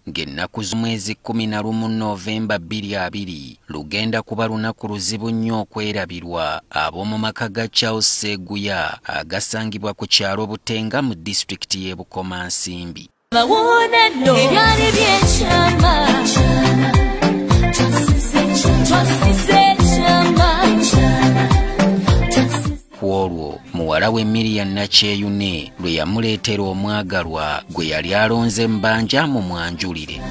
Ng'ennaku z'omwezi 11 Novemba 2020 lugenda kuba lunaku luzibu nnyo okwerabirwa ab'omu maka ga Charles Sseguya agasangibwa ku kyalo Butenga mu disitulikiti y'e Bukomansimbi. Ku olwo muwala we Miriam Nakyeyune lwe yamuleetera omwagalwa gwe yali alonze mbanja mu mwanjulire.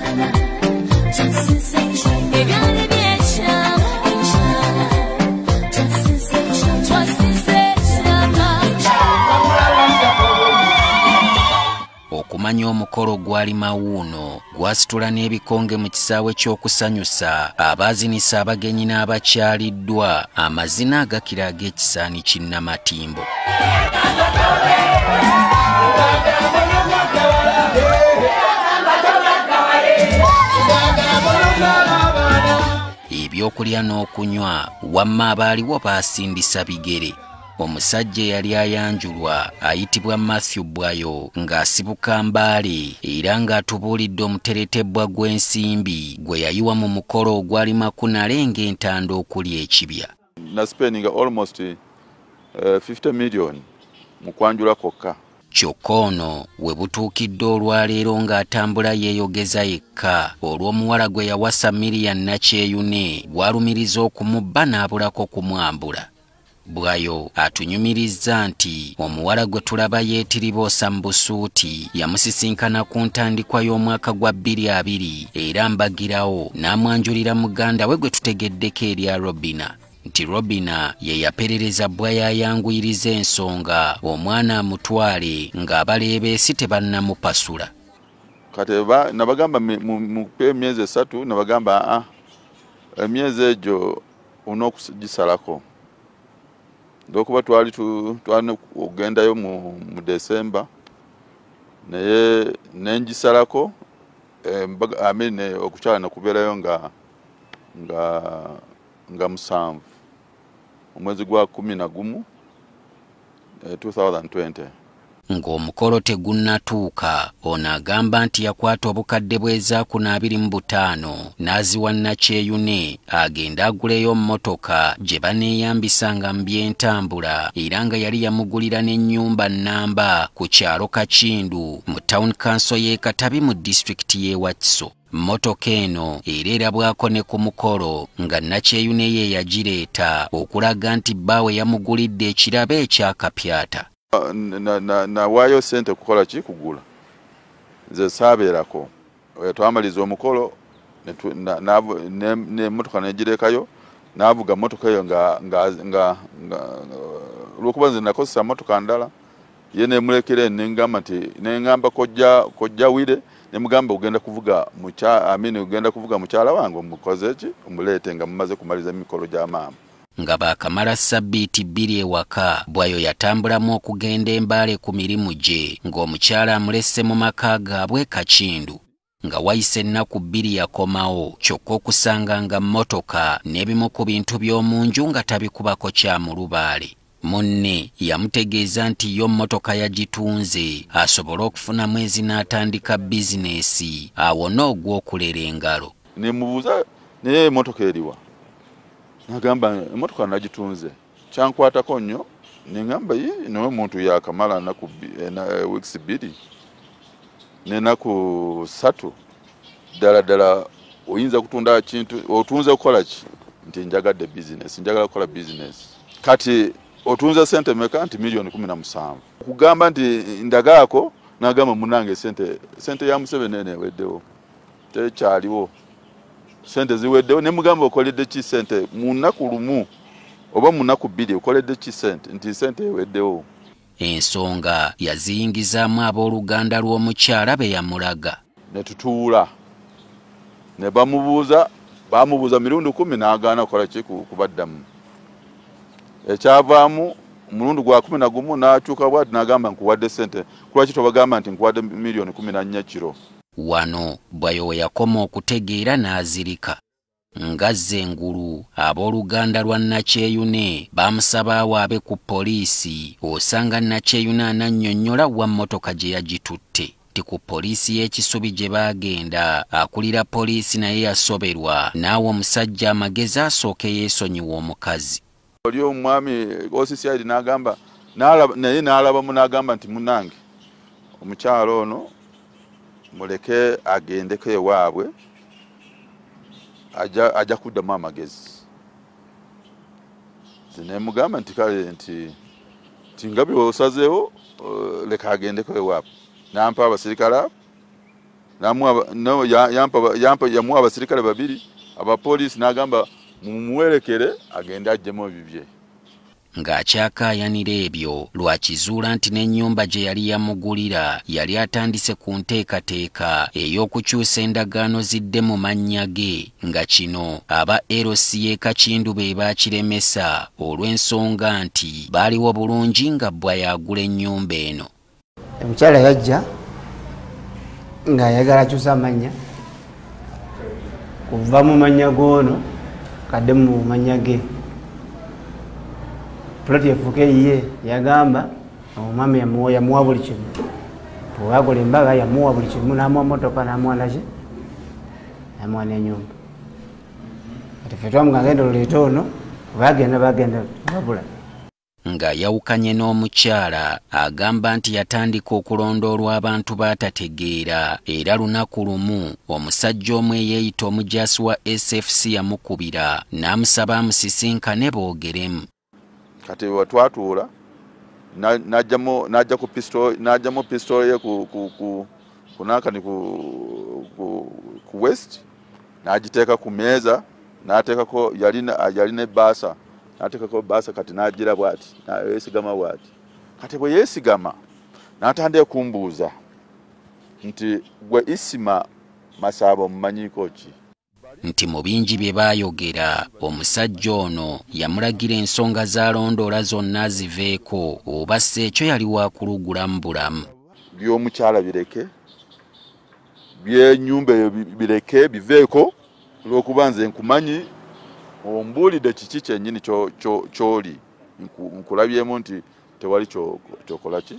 Okumanya omukolo gwali mawuuno gwasitula n'ebikonge mu kisaawe ky'okusanyusa abaazinisa abagenyi n'abakyaliddwa amazina agakira ag'ekisaani kinnamatimbo. Ebyokulya n'okunywa wamma abaaliwo baasindisa bigere. Omusajja eyali ayanjulwa ayitibwa Matthew Bwayo ng'asibuka Mbale era ng'atubuulidde omuteretebwa gw'ensimbi gwe yayiwa mu mukolo ogwali makunale ng'entanda okuli ekibya. Na spending almost 50 million mu kwanjula kwokka. Kyokka ono we butuukidde olwaleero ng'atambula yeeyogeza yekka olw'omuwala gwe yawasa Miriam Nakyeyune gw'alumiriza okumubba n'abulako kumwambula. Bwayo atunyumirizza nti omuwala gwe tulaba yeetiriboosa mu busuuti yamusisinkana ku ntandikwa y'omwaka gwa 2020 era mbagirawo n'amwanjulira muganda we gwe tutegeddeko erya Robina. Nti Robina ye yaperereza Bwayo ayanguyiriza ensonga omwana amutwale ng'abaleebeesi tebannamupasula. Kati nabagamba mupe emyezi 3, nabagamba emyezi egyo onookugisalako. Ndokuba twali okugendayo mu December naye nengisalako okukyala nekubeerayo nga 7 omwezi gwa 11 2020. Ng'omukolo tegunnatuuka ono agamba nti yakwata obukadde bw'ezaaku 25 n'aziwa Nakyeyune agenda aguleyo mmotoka gye baneeyambisanga mu by'entambula era nga yali yamugulira n'ennyumba nnamba ku kyalo Kakindu mu Town Council y'e Katabi mu disitulikiti y'e Wakiso. Mmotoka eno era erabwako ne ku mukolo nga Nakyeyune ye yagireeta okulaga nti bbaawe yamugulidde ekirabo ekyakapyata. Nawaayo sente kukola ki kugula nze saabeerako. Twamaliza omukolo n'emmotoka negirekayo n'avuga mmotoka eyo nga olwokuba nze nakozesa mmotoka ndala ye nemulekera nengamba nti nengamba kojja wire nemugamba ogenda kuvuga ogenda kuvuga mukyala wange omukoze ki omuleete nga mumaze kumaliza emikolo gya maama. Nga baakamala sabbiiti 2 ewaka Bwayo yatambulamu okugenda Embaale ku mirimu gye ng'omukyala amulese mu maka gaabwe Kakindu. Nga wayise ennaku 2 yakomawo kyokka okusanga nga mmotoka n'ebimu ku bintu by'omu nju nga tabikubako kyamulubaale. Munne yamutegeeza nti yo mmotoka yagitunze asobole okufunamu ezinaatandika bizinesi awone ogw'okulera engalo. Nemubuuza naye emmotoka eriwa? Nagamba emmotoka nagitunze. Kyankwatako nnyo nengamba ye naye omuntu yakamala nnaku weeks 2 n'ennaku 3 ddala ddala oyinza kutunda kintu otunze kukola ki? Nti njagadde bizinesi, njagala kukola bizinesi. Kati otunze sente mmeka? Nti milioni 17. Okugamba nti ndagaako nagamba munnange sente ya Museveni eno eweddewo tekyaliwo. Sente ziweddewo ne mugamba okoledde ki sente mu nnaku 1 oba mu nnaku 2 okoledde ki sente nti sente eweddewo. Ensonga yaziyingizaamu abooluganda lw'omukyala be yamulaga. Ne tutuula ne bamubuuza mirundi 10 n'agaana kukola ki kubaddamu. Ekyavaamu omulundi gwa 11 n'akyuka bw'ati n'agamba nkuwadde sente kulwaki tobagamba nti nkuwadde milioni 14 kiro. Wano Bwayo we yakoma okutegeera n'azirika. Ngazze engulu abooluganda lwa Nakyeyune bamusaba awaabe ku poliisi osanga Nakyeyune anannyonnyola wa mmotoka gye yagitutte. Anti ku poliisi y'Ekisubi gye baagenda, akulira poliisi naye yasoberwa n'awa omusajja amagezi asooke yeesonyiwa omukazi. Oli omwami OCCID n'agamba, naye n'alabamu n'agamba nti munnange omukyalo ono muleke agendeko ewaabwe, ajja kuddamu amagezi. Ne mugamba nti kale nti nga bw'osazeewo leka agendeko ewaabwe. Nampa abasirikale, yamuwa abasirikale babiri abapoliisi n'agamba mumuwerekere agende aggyemu ebibye. Ng'akyakaayanira ebyo lwakizuula nti n'ennyumba gye yali yamugulira yali atandise ku nteekateeka ey'okukyusa endagaano zidde mu mannya ge, nga kino aba LCA Kakindu be baakiremesa olw'ensonga nti baaliwo bulungi nga bbwa yagula ennyumba eno. Omukyala yajja ng'ayagala akyusa amannya kuva mu mannya g'ono kadde mu mannya ge. Ploti efuuke ye, yagamba omwami yamuwa buli kimu. Bwe bakola embaga yamuwa buli kimu, n'amuwa motoka, n'amuwa naki, n'amuwa n'ennyumba. Kati ffe twamugamba genda oleete ono, bagenda babula. Ng'ayawukanye n'omukyala agamba nti yatandika okulondoolwa abantu baatategeera, era lunaku lumu omusajja omu eyeeyita omujaasi wa SFC yamukubira n'amusaba amusisinkane boogeremu. Kati wetwatuula n'ajjamu pistol ye ku waist, n'agiteeka ku mmeeza, n'ateekako yalina ebbaasa, n'ateekako ebbaasa kati n'agira bw'ati, yeesigama bw'ati. Kati bwe yeesigama n'atandika kumbuuza nti gwe Isima Masaaba omumanyiiko ki? Nti mu bingi bye baayogera omusajja ono yamulagira ensonga z'alondoola zonna ziveeko oba si ekyo yali wakulugulamu bulamu. By'omukyala bireke, by'ennyumba eyo bireke biveeko, olw'okuba nze nkumanyi ombuulidde kiki kyennyini ky'oli, nkulabyemu nti tewali kyokola ki,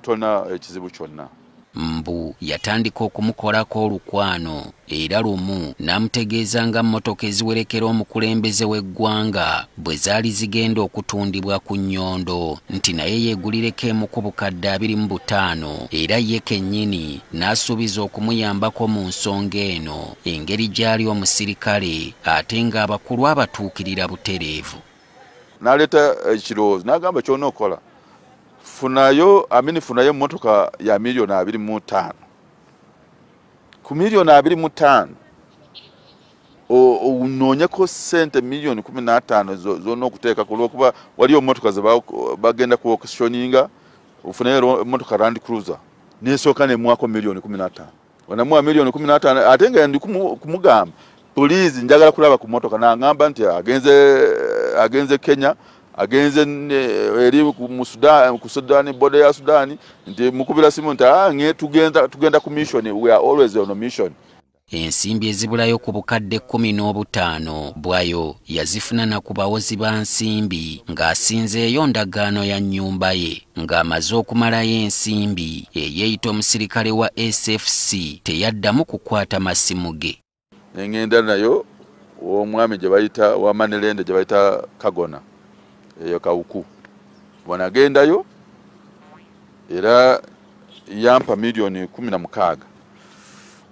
tolina ekizibu kyonna. Mbu yatandika okumukolako olukwano era lumu n'amutegeeza nga mmotoka eziwerekera omukulembeze w'eggwanga bwe zaali zigenda okutundibwa ku nnyondo nti naye yeegulireko emu ku bukadde 25, era ye kennyini n'asuubiza okumuyambako mu nsonga eno engeri gy'ali omusirikale ate ng'abakulu abatuukirira butereevu. N'aleeta ekirowoozo n'agamba ky'olina okukola, funayo emmotoka ya miliyoni 25. Ku miliyoni 25 onoonyeko ssente miliyoni 15 z'olina okuteekako, olw'okuba waliyo emmotoka ze bagenda ku auctioninga, ofuneyo emmotoka Land Cruiser n'esooka n'emuwaako miliyoni 15. Wanamuwa miliyoni 15 ate nga ndi kumugamba please njagala kulaba ku mmotoka, n'angamba nti agenze Kenya, agenze eri mu Sudan, ku Sudan border ya Sudan, nti mukubira simu nti tugenda ku mission, we are always on a mission. Ensimbi ezibulayo ku bukadde 15 bwayo yazifuna na ku bawozi ba nsimbi ng'asinzeeyo ndagaano ya nnyumba ye. Ng'amaze okumalayo ensimbi eyeeyita omusirikale wa SFC teyaddamu kukwata masimu ge. Nengenda nayo omwami gye bayita wa Manelende gye bayita Kagona eyo Kawuku, bw'anagendayo era yampa miliyoni 16,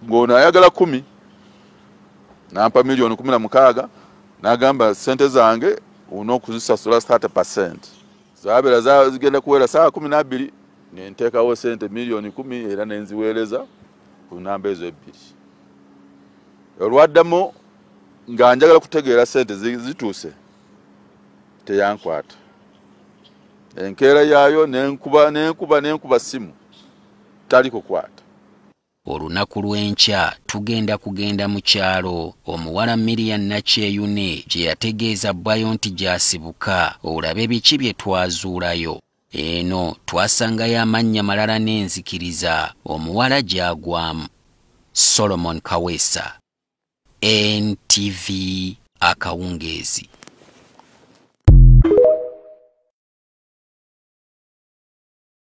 ng'ono ayagala 10, nampa miliyoni 16 n'agamba ssente zange olina okuzisasula 30%. Zabeera zigenda kuwera ssaawa 12, nenteekawo ssente miliyoni 10 era nenziweereza ku namba ezo ebbiri. Olwaddamu nga njagala kutegeera ssente zituuse, teyankwata. Enkeera yaayo nenkuba simu tali kukwata. Olunaku lw'enkya tugenda kugenda mu kyalo omuwala Miriam Nakyeyune gye yategeeza bbwayo nti gy'asibuka, olabe biki bye twazuulayo. Eno twasangayo amannya malala n'enzikiriza omuwala gy'agwamu. Solomon Kaweesa, NTV, akawungeezi.